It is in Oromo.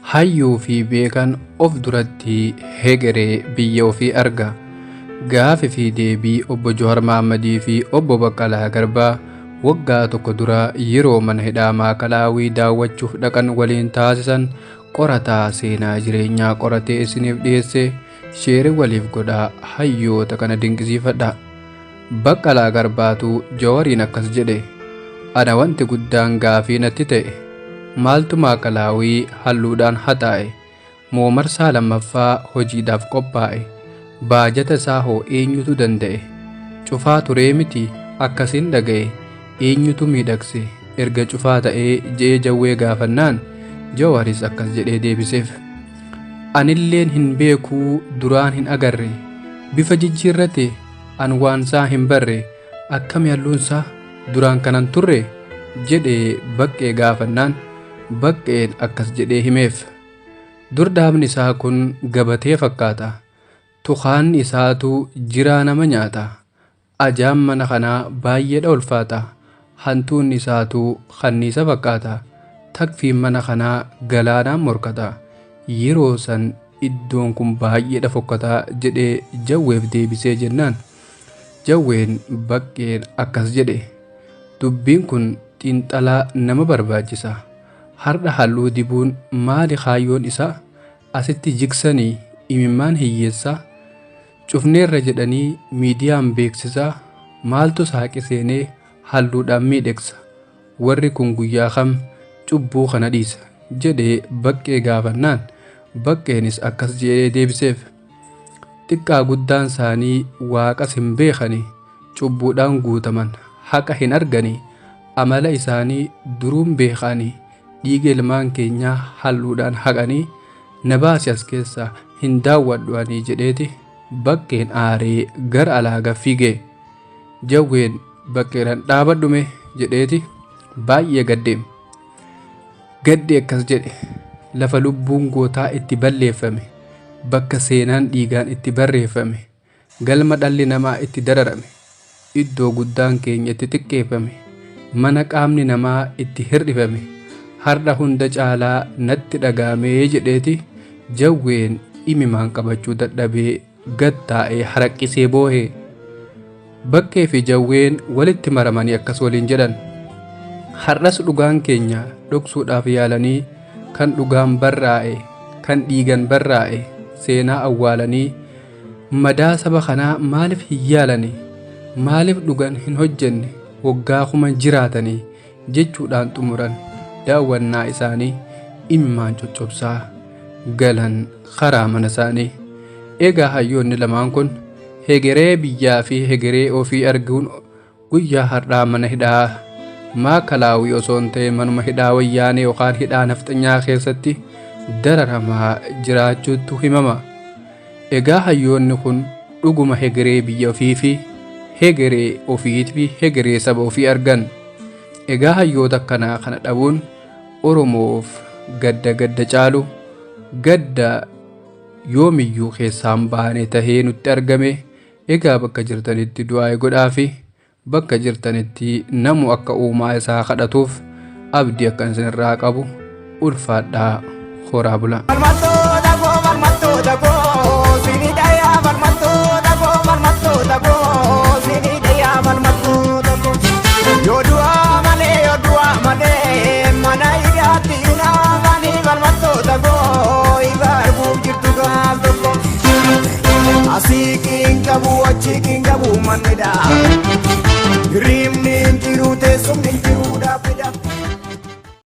Hayyuu fi beekan of duratti hegeree biyya ofii arga. Gaafi fi deebii obbo Johar Mahammadii fi obbo Baqqalaa Garbaa waggaa tokko dura yeroo mana hidhaa Maakalaawii daawwachuuf dhaqan waliin taasisan qorataa seenaa jireenyaa qoratee isiniif dhiyeesse share waliif godhaa hayyoota kana dinqisiifadha. Baqqalaa Garbaatu Jawariin akkas jedhe. Ana wanti guddaan gaafii natti ta'e maaltu Maakalaawii halluudhaan haxaa'e moo marsaa lammaffaa hojiidhaaf qophaa'e baajata isaa hoo eenyutu danda'e cufaa turee miti akkasiin dhaga'e eenyutu miidhagse erga cufaa ta'ee je'ee Jawwee gaafannaan Jawaris akkas jedhee deebiseef. Anilleen hin beekuu duraan hin agarre bifa jijjiirrate an waansaa hin barre akkami halluunsaa duraan kanan turre jedhee Baqqee gaafannaan Baqqeen akkas jedhee himeef. Dur dhaabni isaa kun gabatee fakkaata. Tukaanni isaatu jiraa nama nyaata. Ajaan mana kanaa baay'eedha ulfaata. Hantuunni isaatu kanniisa fakkaata. Takfiin mana kanaa galaanaan morkata. Yeroo san iddoon kun baay'eedha fokkata jedhee Jawweef deebisee jennaan Jawween Baqqeen akkas jedhe. Dubbiin kun xiinxalaa nama barbaachisa. Har'a halluu dibuun maali kaayyoon isaa? Asitti jigsanii imimmaan hiyyeessaa? Cufneerra jedhanii miidiyaan beeksisaa? Maaltu saaqe seenee halluudhaan miidhegsa? Warri kun guyyaa kam cubbuu kana dhiisa? Jedhee Baqqee gaafannaan Baqqeenis akkas jedhee deebiseef. Xiqqaa guddaan saanii waaqas hin beekani, cubbuudhaan guutaman, haqa hin argani, amala isaanii duruun beekaani, dhiiga ilmaan keenyaa halluudhaan haqanii, na baasi as keessaa hin daawwadhu ani jedheeti Baqqeen aaree gara alaa gad fiige. Jawween Baqqeedhaan dhaabadhu mee jedheeti baay'ee gadde. Gaddi akkas jedhe lafa lubbuun gootaa itti balleeffame, bakka seenaan dhiigaan itti barreeffame, galma dhalli namaa itti dararame, iddoo guddaan keenya itti xiqqeeffame, mana qaamni namaa itti hir'ifame, har'a hunda caalaa natti dhaga'amee jedheeti Jawween imimaan qabachuu dadhabee gad taa'ee haraqqisee boohe. Baqqee fi Jawween walitti maramanii akkas waliin jedhan. Har'as dhugaan keenya dhoksuudhaaf yaalanii kan dhugaan barraa'e, kan dhiigan barraa'e, seenaa awwaalanii madaa saba kanaa maaliif hin yaalani? Maaliif dhugan hin hojjenne waggaa kuma jiraatanii jechuudhaan xumuran daawwannaa isaanii imimmaan coccobsaa galan karaa mana isaanii. Egaa hayyoonni lamaan kun hegeree biyyaa fi hegeree ofii arguun guyyaa har'aa mana hidhaa Maakalaawii osoo hin ta'in manuma hidhaa Wayyaanee yookaan hidhaa nafxanyaa keessatti dararamaa jiraachuutu himama. Egaa hayyoonni kun dhuguma hegeree biyya ofii fi hegeree ofii fi hegeree saba ofii argan. Egaa hayyoota akkanaa kana dhabuun Oromoof gadda gadda caalu gadda yoomiyyuu keessaan baane tahee nutti argame. Egaa bakka jirtanitti du'aayi godhaafi bakka jirtanitti namu akka uumaa isaa kadhatuuf abdii akkan isinirraa qabu ulfaadhaa horaa bulaa. Falmattoota koo falmattoota koo sinii dhayaa falmattoota koo falmattoota koo sinii dhayaa falmattoota koo. Yoo du'aa malee yoo du'aa malee mana hidhaatti hin hafanii falmattoota koo ifa arguuf jirtu gaaf tokko. Asii qiin qabu achi qiin qabu mannidha. Hirribni hin jiru teessumni hin jiru dhaabbidha.